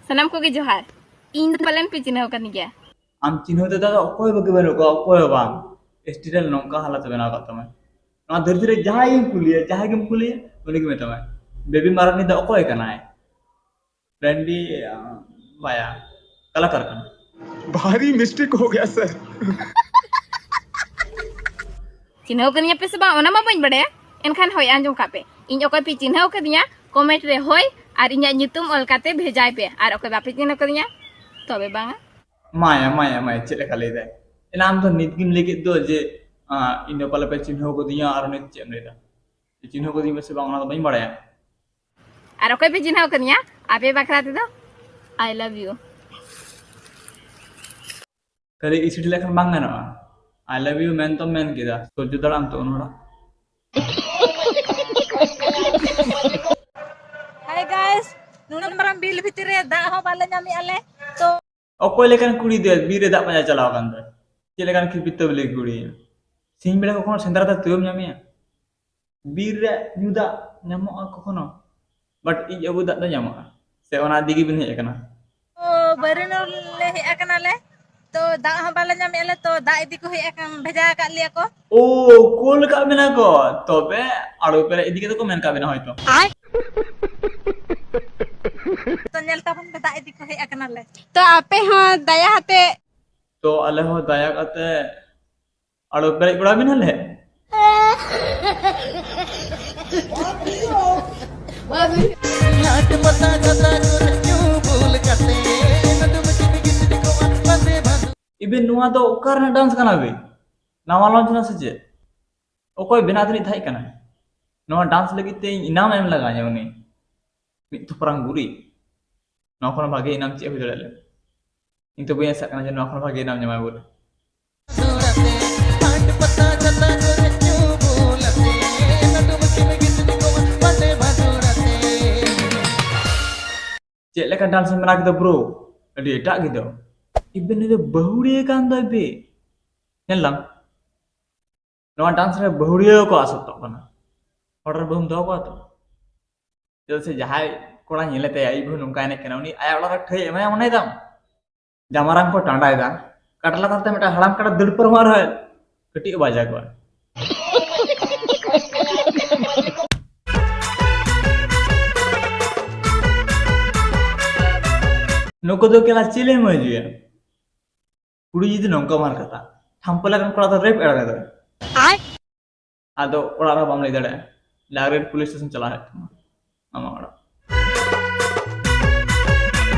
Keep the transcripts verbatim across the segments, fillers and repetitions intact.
ᱥᱟᱱᱟᱢ ᱠᱚᱜᱮ ᱡᱚᱦᱟᱨ᱾ ᱤᱧ ᱫᱚ ᱯᱟᱞᱮᱱ ᱯᱮ ᱪᱤᱱᱦᱟᱹᱣ ᱠᱟᱹᱫᱤᱧ ᱜᱮᱭᱟ᱾ ᱟᱢ ᱪᱤᱱᱦᱟᱹᱣ ᱛᱮᱫᱚ ᱟᱫᱚ ᱚᱠᱚᱭ ᱵᱟᱹᱜᱤ ᱵᱟᱹᱱᱩᱜ ᱠᱚᱣᱟ, ᱚᱠᱚᱭ ᱦᱚᱸ ᱵᱟᱝ᱾ ᱥᱴᱤᱨᱮᱞ ᱱᱚᱝᱠᱟ ᱦᱟᱞᱚᱛ ᱵᱮᱱᱟᱣ ᱠᱟᱜ ᱛᱟᱢᱟ᱾ ᱱᱚᱣᱟ ᱫᱷᱟᱹᱨᱛᱤ ᱨᱮ ᱡᱟᱦᱟᱸᱭ ᱜᱮᱢ ᱠᱩᱞᱤᱭᱟ, ᱡᱟᱦᱟᱸᱭ ᱜᱮᱢ ᱠᱩᱞᱤᱭᱟ, ᱩᱱᱤ ᱜᱮ ᱢᱮᱛᱟᱢᱟᱭ, "ᱵᱮᱵᱤ ᱢᱟᱨᱟᱱᱤ ᱫᱚ ᱚᱠᱚᱭ ᱠᱟᱱᱟᱭ?" ᱨᱮᱱᱰᱤ, ᱟᱸ, ᱵᱟᱭᱟ, ᱠᱟᱞᱟᱠᱟᱨ ᱠᱟᱱᱟ᱾ ᱵᱷᱟᱨᱤ ᱢᱤᱥᱴᱮᱠ ᱦᱳ ᱜᱟᱭᱟ ᱥᱟᱨ᱾ ᱪᱤᱱᱦᱟᱹᱣ ᱠᱟᱹᱫᱤᱧᱟ ᱯᱮ ᱥᱮ ᱵᱟᱝ, ᱚᱱᱟ ᱢᱟ ᱵᱟᱹᱧ ᱵᱟᱰᱟᱭᱟ᱾ ᱮᱱᱠᱷᱟᱱ ᱦᱳᱭ, ᱟᱸᱡᱚᱢ ᱠᱟᱜ ᱯᱮ, ᱤᱧ ᱚᱠᱚᱭ ᱯᱮ ᱪᱤᱱᱦᱟᱹᱣ ᱠᱟᱹᱫᱤᱧᱟ, ᱠᱚᱢᱮᱱᱴ ᱨᱮ ᱦᱳᱭ ᱟᱨ ᱤᱧᱟᱹᱜ ᱧᱩᱛᱩᱢ ᱚᱞ ᱠᱟᱛᱮ ᱵᱷᱮᱡᱟᱭ ᱯᱮ, ᱟᱨ ᱚᱠᱚᱭ ᱵᱟᱯᱮ ᱪᱤᱱᱦᱟᱹᱣ ᱠᱟᱹᱫᱤᱧᱟ, ᱛᱚᱵᱮ ᱵᱟᱝᱟ᱾ ᱢᱟᱭᱟ, ᱢᱟᱭᱟ, ᱢᱟᱭᱟ, ᱪᱮᱫ ᱞᱮᱠᱟ ᱞᱟᱹᱭ ᱫᱟᱭ? ᱮᱱᱟ ᱟᱢ ᱫᱚ ᱱᱤᱛ ᱜᱮᱢ ᱞᱟᱹᱭ ᱠᱮᱫ ᱫᱚ ᱡᱮ, ᱟᱸ, ᱤᱧ ᱫᱚ ᱯᱟᱞᱮ ᱯᱮ ᱪᱤᱱᱦᱟᱹᱣ ᱠᱟᱹᱫᱤᱧᱟ, ᱟᱨ ᱱᱤᱛ ᱪᱮᱫ ᱮᱢ ᱞᱟᱹᱭ ᱫᱟ? ᱪᱤᱱᱦᱟᱹᱣ ᱠᱟᱹᱫᱤᱧᱟ ᱯᱮ ᱥᱮ ᱵᱟᱝ, ᱚᱱᱟ ᱫᱚ ᱵᱟᱹᱧ ᱵᱟᱲᱟᱭᱟ᱾ ᱟᱨ ᱚᱠᱚᱭ ᱯᱮ ᱪᱤᱱᱦᱟᱹᱣ ᱠᱟᱹᱫᱤᱧᱟ ᱟᱯᱮ ᱵᱟᱠᱷᱨᱟ ᱛᱮᱫᱚ? I love you᱾ ᱠᱷᱟᱹᱞᱤ ᱤᱥᱤᱰ ᱞᱮᱠᱷᱟᱱ ᱵᱟᱝ ᱜᱟᱱᱚᱜᱼᱟ᱾ I love you ᱢᱮᱱ ᱛᱚᱢ ᱢᱮᱱ ᱠᱮᱫᱟ, ᱥᱚᱡᱽᱡᱚ ᱫᱟᱲᱮ ᱟᱢ ᱛᱚ ᱚᱱᱚᱲᱟ᱾ Hi guys, ᱱᱩᱱᱟᱹᱜ ᱢᱟᱨᱟᱝ ᱵᱤᱨ ᱵᱷᱤᱛᱤᱨ ᱨᱮ ᱫᱟᱜ ᱦᱚᱸ ᱵᱟᱞᱮ ᱧᱟᱢᱮᱜᱼᱟ ᱞᱮ᱾ ᱛᱚ ᱚᱠᱚᱭ ᱞᱮᱠᱟᱱ ᱠᱩᱲᱤ ᱫᱚ ᱵᱤᱨ ᱨᱮ ᱫᱟᱜ ᱯᱟᱸᱡᱟ ᱪᱟᱞᱟᱣ ᱟᱠᱟᱱ ᱫᱚ? ᱪᱮᱫ ᱞᱮᱠᱟᱱ ᱠᱷᱤᱯᱤ ᱛᱟᱹᱵᱞᱤ ᱠᱩᱲᱤ? ᱥᱤᱧ ᱵᱮᱲᱟ ᱠᱚ ᱠᱷᱚᱱ ᱥᱮᱸᱫᱽᱨᱟ ᱫᱚ ᱛᱩᱭᱩᱢ ᱧᱟᱢᱮᱭᱟ? ᱵᱤᱨ ᱨᱮ ᱧᱩ ᱫᱟᱜ ᱧᱟᱢᱚᱜᱼᱟ ᱠᱚᱠᱷᱚᱱᱚ, but ᱤᱡ ᱟᱹᱜᱩ ᱫᱟᱜ ᱫᱚ ᱧᱟᱢᱚᱜᱼᱟ᱾ ᱥᱮ ᱚᱱᱟ ᱤᱫᱤ ᱜᱮᱵᱤᱱ ᱦᱮᱡ ᱟᱠᱟᱱᱟ? ᱛᱚ ᱵᱟᱹᱨᱤᱱᱚ ᱞᱮ ᱦᱮᱡ ᱟᱠᱟᱱᱟᱞᱮ, ᱛᱚ ᱫᱟᱜ ᱦᱚᱸ ᱵᱟᱞᱮ ᱧᱟᱢᱮᱜᱼᱟ ᱞᱮ, ᱛᱚ ᱫᱟᱜ ᱤᱫᱤ ᱠᱚ ᱦᱮᱡ ᱟᱠᱟᱱ, ᱵᱷᱮᱡᱟ ᱟᱠᱟᱫ ᱞᱮᱭᱟ ᱠᱚ᱾ ᱳ, ᱠᱳᱞ ᱠᱟᱜ ᱵᱮᱱᱟ ᱠᱚ, ᱛᱚᱵᱮ ᱟᱲᱩ ᱯᱮᱨᱮᱡ ᱤᱫᱤ ᱠᱟᱛᱮ ᱠᱚ ᱢᱮᱱ ᱠᱟᱜ ᱵᱮᱱᱟ ᱦᱚᱭᱛᱚ᱾ ᱛᱚ ᱧᱮᱞ ᱛᱟᱵᱚᱱ ᱯᱮ, ᱫᱟᱜ ᱤᱫᱤ ᱠᱚ ᱦᱮᱡ ᱟᱠᱟᱱᱟᱞᱮ᱾ ᱛᱚ ᱟᱯᱮ ᱦᱚᱸ ᱫᱟᱭᱟ ᱦᱟᱛᱮ᱾ ᱛᱚ ᱟᱞᱮ ᱦᱚᱸ ᱫᱟᱭᱟ ᱠᱟᱛᱮ ᱟᱲᱚ ᱯᱮᱨᱮᱡ ᱜᱚᱲᱟ ᱵᱤᱱᱟᱞᱮ᱾ ᱦᱟᱴ ᱯᱟᱛᱟ ᱪᱷᱟᱛᱟ ᱠᱚᱨᱮ ᱧᱩ ᱵᱩᱞ ᱠᱟᱛᱮ ᱱᱟᱹᱰᱩᱢ ᱪᱤᱴᱤ ᱜᱤᱛᱤᱡ ᱠᱚᱜᱼᱟ ᱵᱟᱸᱫᱮ ᱵᱟᱸᱫᱮ᱾ Even ᱱᱚᱣᱟ ᱫᱚ ᱚᱠᱟ ᱨᱮᱱᱟᱜ ᱰᱟᱱᱥ ᱠᱟᱱᱟ ᱵᱤ? ᱱᱟᱣᱟ ᱞᱚᱧᱪ ᱮᱱᱟ ᱥᱮ ᱪᱮᱫ? ᱚᱠᱚᱭ ᱵᱮᱱᱟᱣ ᱛᱟᱹᱱᱤᱡ ᱛᱟᱦᱮᱸ ᱠᱟᱱᱟ? ᱱᱚᱣᱟ ᱰᱟᱱᱥ ᱞᱟᱹᱜᱤᱫ ᱛᱮ ᱤᱧ ᱤᱱᱟᱢ ᱮᱢ ᱞᱟᱜᱟᱣᱤᱧᱟ ᱩᱱᱤ᱾ ᱢᱤᱫ ᱛᱷᱚᱯᱨᱟᱝ ᱜᱩᱨᱤᱡ᱾ ᱱᱚᱣᱟ ᱠᱷᱚᱱ ᱵᱷᱟᱜᱮ ᱤᱱᱟᱢ ᱪᱮᱫ ᱦᱩᱭ ᱫᱟᱲᱮᱭᱟᱜᱼᱟ? ᱤᱧ ᱛᱚ ᱵᱟᱹᱧ ᱟᱥᱟᱜ ᱠᱟᱱᱟ ᱡᱮ ᱱᱚᱣᱟ ᱠᱷᱚᱱ ᱵᱷᱟᱜᱮ ᱤᱱᱟᱢ ᱧᱟᱢᱟᱭ ᱵᱚᱞᱮ᱾ ᱪᱮᱫ ᱞᱮᱠᱟ ᱰᱟᱱᱥ ᱮᱢ ᱵᱮᱱᱟᱣ ᱠᱮᱫᱟ ᱵᱨᱳ? ᱟᱹᱰᱤ ᱮᱴᱟᱜ ᱜᱮ ᱫᱚ᱾ ᱤᱵᱮ ᱱᱩᱭ ᱫᱚ ᱵᱟᱹᱦᱩᱲᱤᱭᱟᱹ ᱠᱟᱱ ᱫᱚᱭ ᱵᱮ᱾ ᱧᱮᱞ ᱫᱟᱢ? ᱱᱚᱣᱟ ᱰᱟᱱᱥ ᱨᱮ ᱵᱟᱹᱦᱩᱲᱤᱭᱟᱹ ᱠᱚ ᱟᱥᱚᱠᱛᱚᱜ ᱠᱟᱱᱟ᱾ ᱦᱚᱲ ᱨᱮ ᱵᱟᱹᱦᱩᱢ ᱫᱚᱦᱚ ᱠᱚᱣᱟ ᱛᱚ? ᱪᱮᱫᱟᱜ ᱥᱮ ᱡᱟᱦᱟᱸᱭ ᱠᱚᱲᱟ ᱧᱮᱞᱮ ᱛᱟᱭᱟ, ᱟᱭᱩᱵ ᱵᱮᱲᱟ ᱱᱚᱝᱠᱟ ᱮᱱᱮᱡ ᱠᱟᱱᱟ, ᱩᱱᱤ ᱟᱭᱟᱜ ᱚᱲᱟᱜ ᱨᱮ ᱴᱷᱟᱹᱭ ᱮᱢᱟᱭᱟ ᱢᱚᱱᱮᱭ ᱫᱟᱢ? ᱡᱟᱢᱟᱨᱟᱝ ᱠᱚ ᱴᱟᱸᱰᱟᱭᱮᱫᱟ, ᱠᱟᱴᱟ ᱞᱟᱛᱟᱨ ᱛᱮ ᱢᱤᱫᱴᱟᱝ ᱦᱟᱲᱟᱢ ᱠᱟᱰᱟ ᱫᱟᱹᱲ ᱯᱟᱨᱚᱢᱚᱜ ᱨᱮᱦᱚᱸ ᱠᱟᱹᱴᱤᱡ ᱵᱟᱡᱟ ᱠᱚᱣᱟ᱾ ᱱᱩᱠᱩ ᱫᱚ ᱠᱮᱞᱟ ᱪᱤᱞᱤ ᱢᱟᱹᱡᱩᱭᱟ? ᱠᱩᱲᱤ ᱡᱩᱫᱤ ᱱᱚᱝᱠᱟ ᱢᱟᱨ ᱠᱟᱛᱷᱟ, ᱴᱷᱟᱢᱯᱟ ᱞᱮᱠᱟᱱ ᱠᱚᱲᱟ ᱫᱚ ᱨᱮᱯ ᱮᱲᱟ ᱫᱟᱲᱮ᱾ ᱟᱫᱚ ᱚᱲᱟᱜ ᱨᱮ ᱵᱟᱢ ᱞᱟᱹᱭ ᱫᱟᱲᱮᱭᱟᱜᱼᱟ, ᱰᱟᱭᱨᱮᱠᱴ ᱯᱩᱞᱤᱥ ᱥᱴᱮᱥᱚᱱ ᱪᱟᱞᱟᱣ ᱦᱩᱭᱩᱜ ᱛᱟᱢᱟ, ᱟᱢᱟᱜ ᱚᱲᱟᱜ᱾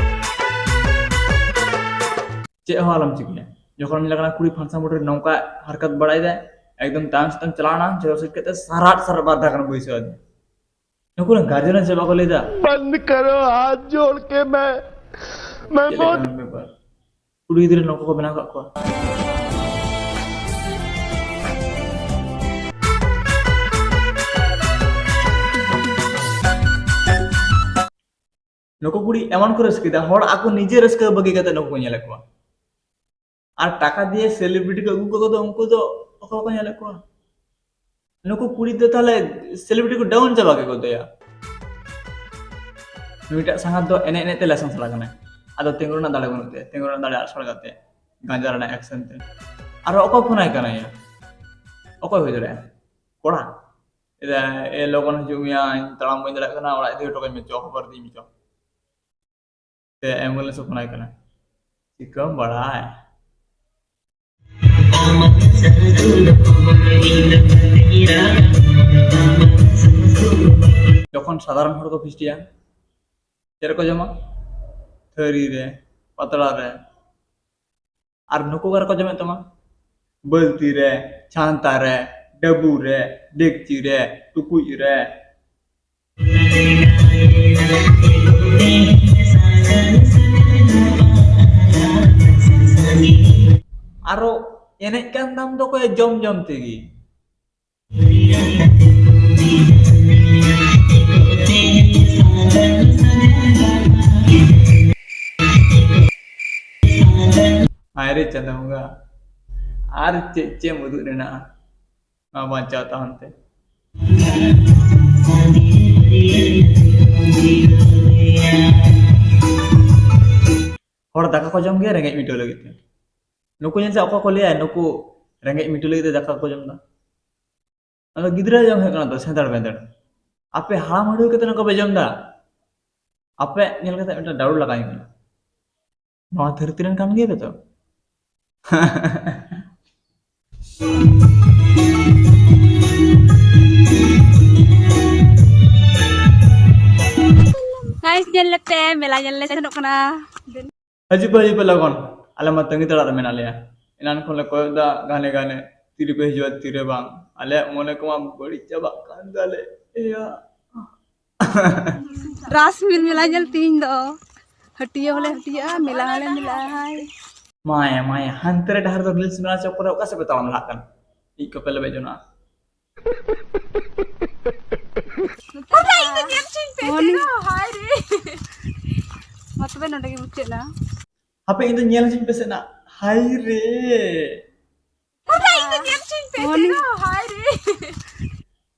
ᱪᱮᱫ ᱦᱚᱸ ᱟᱞᱚᱢ ᱪᱤᱠᱟᱹᱭᱟ᱾ ᱡᱚᱠᱷᱚᱱ ᱧᱮᱞ ᱠᱟᱱᱟ ᱠᱩᱲᱤ ᱯᱷᱟᱱᱥᱟ ᱢᱩᱰ ᱨᱮ ᱱᱚᱝᱠᱟ ᱦᱟᱨᱠᱟᱛ ᱵᱟᱲᱟᱭ ᱫᱟᱭ, ᱮᱠᱫᱚᱢ ᱛᱟᱭᱚᱢ ᱥᱮᱫ ᱮᱢ ᱪᱟᱞᱟᱣ ᱮᱱᱟ, ᱡᱚᱛᱚ ᱥᱮᱫ ᱠᱟᱛᱮ ᱥᱟᱨᱟᱴ ᱥᱟᱨᱟᱴ ᱵᱟᱨ ᱫᱷᱟᱣ ᱜᱟᱱ ᱵᱟᱹᱭᱥᱟᱹᱣ ᱟᱫᱮ᱾ ᱱᱩᱠᱩ ᱨᱮᱱ ᱜᱟᱨᱡᱮᱱ ᱪᱮᱫ ᱵᱟᱠᱚ ᱞᱟᱹᱭ ᱫᱟ? ᱵᱚᱱᱫ ᱠᱟᱨᱳ, ᱦᱟᱛ ᱡᱳᱲ ᱠᱮ ᱢᱮ, ᱢᱮ ᱪᱮᱫ ᱞᱮᱠᱟᱱ ᱵᱮᱯᱟᱨ? ᱠᱩᱲᱤ ᱜᱤᱫᱽᱨᱟᱹ ᱱᱚᱝᱠᱟ ᱠᱚ ᱵᱮᱱᱟᱣ ᱠᱟᱜ ᱠᱚᱣᱟ᱾ ᱱᱩᱠᱩ ᱠᱩᱲᱤ ᱮᱢᱚᱱ ᱠᱚ ᱨᱟᱹᱥᱠᱟᱹᱭᱮᱫᱟ, ᱦᱚᱲ ᱟᱠᱚ ᱱᱤᱡᱮ ᱨᱟᱹᱥᱠᱟᱹ ᱵᱟᱹᱜᱤ ᱠᱟᱛᱮ ᱱᱩᱠᱩ ᱠᱚ ᱧᱮᱞᱮᱫ ᱠᱚᱣᱟ᱾ ᱟᱨ ᱴᱟᱠᱟ ᱫᱤᱭᱮ ᱥᱮᱞᱤᱵᱨᱤᱴᱤ ᱠᱚ ᱟᱹᱜᱩ ᱠᱚᱫᱚ ᱩᱱᱠᱩ ᱫᱚ ᱚᱠᱚᱭ ᱠᱚ ᱧᱮᱞᱮᱫ ᱠᱚᱣᱟ? ᱱᱩᱠᱩ ᱠᱩᱲᱤ ᱫᱚ ᱛᱟᱦᱞᱮ ᱥᱮᱞᱤᱵᱨᱤᱴᱤ ᱠᱚ ᱰᱟᱣᱩᱱ ᱪᱟᱵᱟ ᱠᱮᱫ ᱠᱚ ᱛᱟᱭᱟ᱾ ᱱᱩᱭᱴᱟᱜ ᱥᱟᱸᱜᱟᱛ ᱫᱚ ᱮᱱᱮᱡ ᱮᱱᱮᱡ ᱛᱮ ᱞᱟᱭᱥᱮᱱᱥ ᱞᱟᱜᱟᱱᱟᱭ᱾ ᱟᱫᱚ ᱛᱤᱸᱜᱩ ᱨᱮᱱᱟᱜ ᱫᱟᱲᱮ ᱵᱟᱹᱱᱩᱜ ᱛᱟᱭᱟ, ᱛᱤᱸᱜᱩ ᱨᱮᱱᱟᱜ ᱫᱟᱲᱮ ᱟᱫ ᱥᱟᱲ ᱠᱟᱛᱮ ᱜᱟᱸᱡᱟ ᱨᱮᱱᱟᱜ ᱮᱠᱥᱮᱱ ᱛᱮ᱾ ᱟᱨᱚ ᱚᱠᱚᱭ ᱯᱷᱳᱱ ᱟᱭ ᱠᱟᱱᱟᱭᱟ? ᱚᱠᱚᱭ ᱦᱩᱭ ᱫᱟᱲᱮᱭᱟᱜᱼᱟ? ᱠᱚᱲᱟ᱾ ᱮ, ᱞᱚᱜᱚᱱ ᱦᱤᱡᱩᱜ ᱢᱮᱭᱟ, ᱤᱧ ᱛᱟᱲᱟᱢ ᱵᱟᱹᱧ ᱫᱟᱲᱮᱭᱟᱜ ᱠᱟᱱᱟ, ᱚᱲᱟᱜ ᱤᱫᱤ ᱦᱚᱴᱚ ᱠᱟᱹᱧ ᱢᱮ, ᱪᱚ, ᱦᱚᱵᱚᱨ ᱤᱫᱤᱧ ᱢᱮ, ᱪᱚ᱾ ᱥᱮ ᱮᱢᱵᱩᱞᱮᱱᱥ ᱦᱚᱸ ᱯᱷᱳᱱ ᱟᱭ ᱠᱟᱱᱟ᱾ ᱪᱤᱠᱟᱹᱢ ᱵᱟᱲᱟᱭ? ᱡᱚᱠᱷᱚᱱ ᱥᱟᱫᱷᱟᱨᱚᱱ ᱦᱚᱲ ᱠᱚ ᱯᱷᱤᱥᱴᱤᱭᱟ, ᱪᱮᱫ ᱨᱮᱠᱚ ᱡᱚᱢᱟ? ᱛᱷᱟᱹᱨᱤ ᱨᱮ, ᱯᱟᱛᱲᱟ ᱨᱮ᱾ ᱟᱨ ᱱᱩᱠᱩ ᱚᱠᱟ ᱨᱮᱠᱚ ᱡᱚᱢᱮᱫ ᱛᱟᱢᱟ? ᱵᱟᱹᱞᱛᱤ ᱨᱮ, ᱪᱷᱟᱱᱛᱟ ᱨᱮ, ᱰᱟᱹᱵᱩ ᱨᱮ, ᱰᱮᱠᱪᱤ ᱨᱮ, ᱴᱩᱠᱩᱡ ᱨᱮ᱾ ᱟᱨᱚ ᱮᱱᱮᱡ ᱠᱟᱱ ᱛᱟᱢ ᱫᱚᱠᱚ ᱡᱚᱢ ᱡᱚᱢ ᱛᱮᱜᱮ᱾ ᱦᱟᱭ ᱨᱮ ᱪᱟᱸᱫᱳ ᱵᱚᱸᱜᱟ, ᱟᱨ ᱪᱮᱫ ᱪᱮᱫ ᱮᱢ ᱩᱫᱩᱜ ᱨᱮᱱᱟᱜ ᱱᱚᱣᱟ ᱵᱟᱧᱪᱟᱣ ᱛᱟᱦᱮᱱ ᱛᱮ? ᱦᱚᱲ ᱫᱟᱠᱟ ᱠᱚ ᱡᱚᱢ ᱜᱮᱭᱟ ᱨᱮᱸᱜᱮᱡ ᱢᱤᱴᱟᱹᱣ ᱞᱟᱹᱜᱤᱫ ᱛᱮ᱾ ᱱᱩᱠᱩ ᱧᱮᱞ ᱥᱮ ᱚᱠᱚᱭ ᱠᱚ ᱞᱟᱹᱭᱟ ᱱᱩᱠᱩ ᱨᱮᱸᱜᱮᱡ ᱢᱤᱴᱟᱹᱣ ᱞᱟᱹᱜᱤᱫ ᱛᱮ ᱫᱟᱠᱟ ᱠᱚ ᱡᱚᱢ ᱮᱫᱟ? ᱟᱫᱚ ᱜᱤᱫᱽᱨᱟᱹ ᱡᱚᱢ ᱦᱩᱭᱩᱜ ᱠᱟᱱᱟ ᱛᱚ, ᱥᱮᱸᱫᱟᱲ ᱵᱮᱸᱫᱟᱲ᱾ ᱟᱯᱮ ᱦᱟᱲᱟᱢ ᱦᱩᱲᱩ ᱠᱟᱛᱮ ᱱᱚᱝᱠᱟ ᱯᱮ ᱡᱚᱢ ᱮᱫᱟ? ᱟᱯᱮ ᱧᱮᱞ ᱠᱟᱛᱮ ᱢᱤᱫᱴᱟᱝ ᱰᱟᱣᱩᱴ ᱞᱟᱜᱟᱣᱤᱧ ᱠᱟᱱᱟ, ᱱᱚᱣᱟ ᱫᱷᱟᱹᱨᱛᱤ ᱨᱮᱱ ᱠᱟᱱ ᱜᱮᱭᱟ ᱯᱮ ᱛᱚ? Guys, ᱧᱮᱞ ᱞᱮᱯᱮ, ᱢᱮᱞᱟ ᱧᱮᱞ ᱞᱮ ᱥᱮᱱᱚᱜ ᱠᱟᱱᱟ᱾ ᱦᱤᱡᱩᱜ ᱯᱮ, ᱦᱤᱡᱩᱜ ᱯᱮ ᱞᱚᱜᱚᱱ᱾ ᱟᱞᱮ ᱢᱟ ᱛᱟᱺᱜᱤ ᱛᱟᱲᱟᱜ ᱨᱮ ᱢᱮᱱᱟᱜ ᱞᱮᱭᱟ᱾ ᱮᱱᱟᱱ ᱠᱷᱚᱱ ᱞᱮ ᱠᱚᱭᱚᱜ ᱮᱫᱟ ᱜᱷᱟᱱᱮ ᱜᱷᱟᱱᱮ, ᱛᱤᱨᱮᱯᱮ ᱦᱤᱡᱩᱜᱼᱟ, ᱛᱤᱨᱮ ᱵᱟᱝ᱾ ᱟᱞᱮᱭᱟᱜ ᱢᱚᱱᱮ ᱠᱚᱢᱟ ᱵᱟᱹᱲᱤᱡ ᱪᱟᱵᱟᱜ ᱠᱟᱱ ᱛᱟᱞᱮ᱾ ᱮᱭᱟ᱾ ᱨᱟᱥ ᱢᱤᱞ ᱢᱮᱞᱟ ᱧᱮᱞ ᱛᱤᱦᱤᱧ ᱫᱚ᱾ ᱦᱟᱹᱴᱤᱭᱟᱹ ᱦᱚᱸᱞᱮ ᱦᱟᱹᱴᱤᱭᱟᱹᱜᱼᱟ, ᱢᱮᱞᱟ ᱦᱚᱸᱞᱮ ᱢᱮᱞᱟᱜᱼᱟ᱾ ᱦᱟᱭ᱾ ᱢᱟᱭᱟ, ᱢᱟᱭᱟ, ᱦᱟᱱᱛᱮ ᱨᱮ ᱰᱟᱦᱟᱨ ᱫᱚ ᱨᱤᱞᱥ ᱢᱮᱞᱟ ᱪᱚᱠᱠᱚᱨ ᱨᱮ ᱚᱠᱟ ᱥᱮᱫ ᱯᱮ ᱛᱟᱲᱟᱢ ᱞᱟᱦᱟᱜ ᱠᱟᱱᱟ? ᱤᱡ ᱠᱚᱯᱮ ᱞᱮᱵᱮᱫ ᱡᱚᱱᱟᱜᱼᱟ᱾ ᱢᱚᱱᱤ᱾ ᱦᱟᱭ ᱨᱮ᱾ ᱢᱟ ᱛᱚᱵᱮ ᱱᱚᱰᱮ ᱜᱮ ᱢᱩᱪᱟᱹᱫ ᱮᱱᱟ᱾ ᱦᱟᱯᱮ, ᱤᱧ ᱫᱚ ᱧᱮᱞ ᱦᱚᱪᱚᱧ ᱯᱮᱥᱮ ᱱᱟ᱾ ᱦᱟᱭ ᱨᱮ᱾ ᱢᱚᱱᱤ᱾ ᱦᱟᱭ ᱨᱮ᱾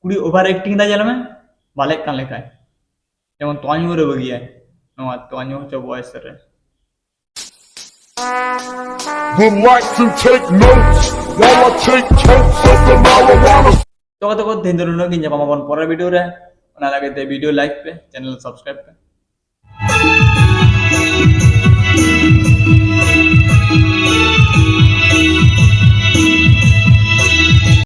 ᱠᱩᱲᱤ over acting ᱫᱟ, ᱧᱮᱞ ᱢᱮ, ᱵᱟᱞᱮᱜ ᱠᱟᱱ ᱞᱮᱠᱟᱭ, ᱡᱮᱢᱚᱱ ᱛᱚᱣᱟ ᱧᱩ ᱨᱮ ᱵᱟᱹᱜᱤᱭᱟᱭ᱾ ᱱᱚᱣᱟ ᱛᱚᱣᱟ ᱧᱩ ᱦᱚᱪᱚ ᱵᱚᱭᱮᱥ ᱨᱮ᱾ Would like to take notes while I take totes of the marijuana. ᱛᱚ ᱜᱟᱛᱮ ᱠᱚ, ᱛᱮᱦᱮᱧ ᱫᱚ ᱱᱩᱱᱟᱹᱜ ᱜᱮ᱾ ᱧᱟᱯᱟᱢ ᱟᱵᱚᱱ ᱯᱚᱨᱮᱨ ᱵᱷᱤᱰᱤᱭᱳ ᱨᱮ᱾ ᱚᱱᱟ ᱞᱟᱹᱜᱤᱫ ᱛᱮ ᱵᱷᱤᱰᱤᱭᱳ ᱞᱟᱭᱤᱠ ᱯᱮ, ᱪᱮᱱᱮᱞ ᱥᱟᱵᱥᱠᱨᱟᱭᱤᱵ ᱯᱮ᱾